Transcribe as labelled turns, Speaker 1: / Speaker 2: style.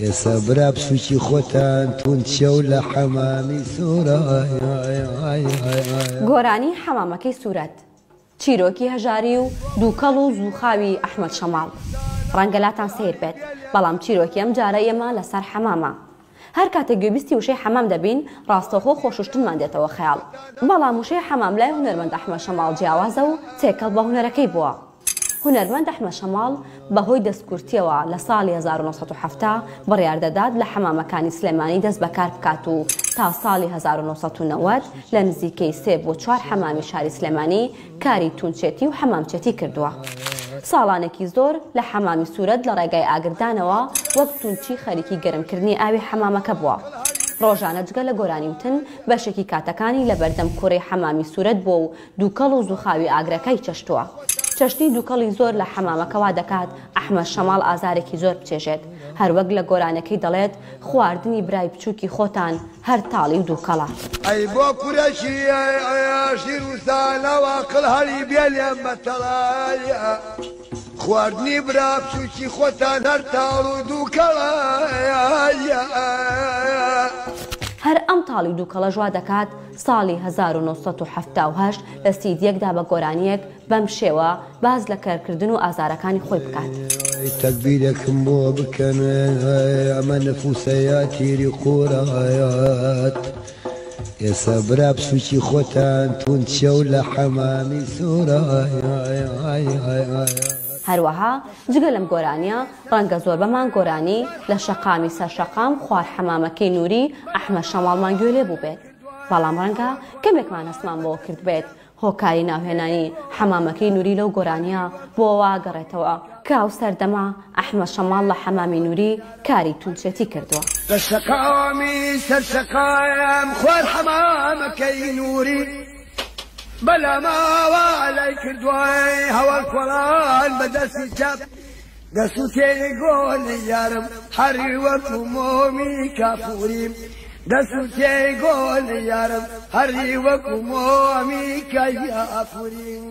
Speaker 1: ئێستا برا بسوکی خۆتان توند چەو لە حەمامی سورە.
Speaker 2: گۆرانی حەمامەکەی سورەت چیرۆکی هەژاری و دووکەڵ و زووخاوی ئەحمەد شەماڵ ڕەنگە لاتان سەیر بێت بەڵام چیرۆکی ئەم جارە ئێمە لەسەر حەمامە هەر کاتێک گوێبیستی وشەی حەمام دەبین ڕاستەوخۆ خۆشوشتنمان دێتەوە خەیاڵ بەڵام وشەی حەمام لای هونەرمەند ئەحمەد شەماڵ جیاوازە و تێکەڵ بە هونەرەکەی بووە. هونەرمەند ئەحمەد شەماڵ بەهۆی دەستکورتییەوە لە ساڵی 1970 بڕیار دەدات لە حەمامەکانی سلێمانی دەست بەکار بکات و تا ساڵی 1990 لە نزیکەی سێ بۆ چوار حەمامی شاری سلێمانی کاری تونچێتی و حەمامچێتی کردووە. ساڵانێکی زۆر لە حەمامی سورەت لە ڕێگای ئاگردانەوە وەک تونچی خەریکی گەرمکردنی ئاوی حەمامەکە بووە. ڕۆژانە جگە لە گۆرانی وتن بەشێکی کاتەکانی لەبەردەم کورەی حەمامی سورەت بووە و دووکەڵ و زووخاوی ئاگرەکەی چەشتووە. چەشتنی دووکەڵی زۆر لە حەمامەکە وا دەکات ئەحمەد شەماڵ ئازارێکی زۆر بچێژێت. هەروەک لە گۆرانیەکەی دەڵێت، خواردنی برای بچووکی خۆتان هەر تاڵی و دووکەڵە.
Speaker 1: ئەی بۆ کورەکی ژیر و زانا و ئاقڵ هەڵی بێنێ مەتەڵە خواردنی برا بچووکی خۆتان هەر تاڵ و دووکەڵە.
Speaker 2: هەر ئەم تاڵی و دووکەڵەش وا دەکات ساڵی 1978 لە سیدیەکدا بە گۆرانیەک بەم شێوە باس لە کارکردن و ئازارەکانی خۆی بکات.
Speaker 1: تەگبیرێکم بۆ بکەن ئەمە نفوسە یا تیری قورات ئێستا برا بسوکی خۆتان توند چەو لە حەمامی سورە.
Speaker 2: هەروەها جگە لەم گۆرانیە ڕەنگە زۆربەمان گۆرانی لە شەقامی سەر شەقام خوار حەمامەکەی نوری ئەحمەد شەماڵمان گوێ لێ بووبێت بەڵام ڕەنگە کەمێکمان هەستمان بەوە کردبێت هۆکاری ناوهێنانی حەمامەکەی نوری لەو گۆرانیە بۆ ئەوە ئەگەڕێتەوە کە ئەو سەردەمە ئەحمەد شەماڵ لە حەمامی نوری کاری تونچێتی کردووە.
Speaker 1: لە شەقامی سەر شەقام خوار حەمامەکەی نوری بەلاماوە لای کردووە هەواڵ کۆڵان بە دەستی چەپ دەسوتێنی گۆلی یارم هەری وەکو مۆمی کافوریم دەسوتێنی گۆلی یارم هەری وەکو مۆمی کافوریم.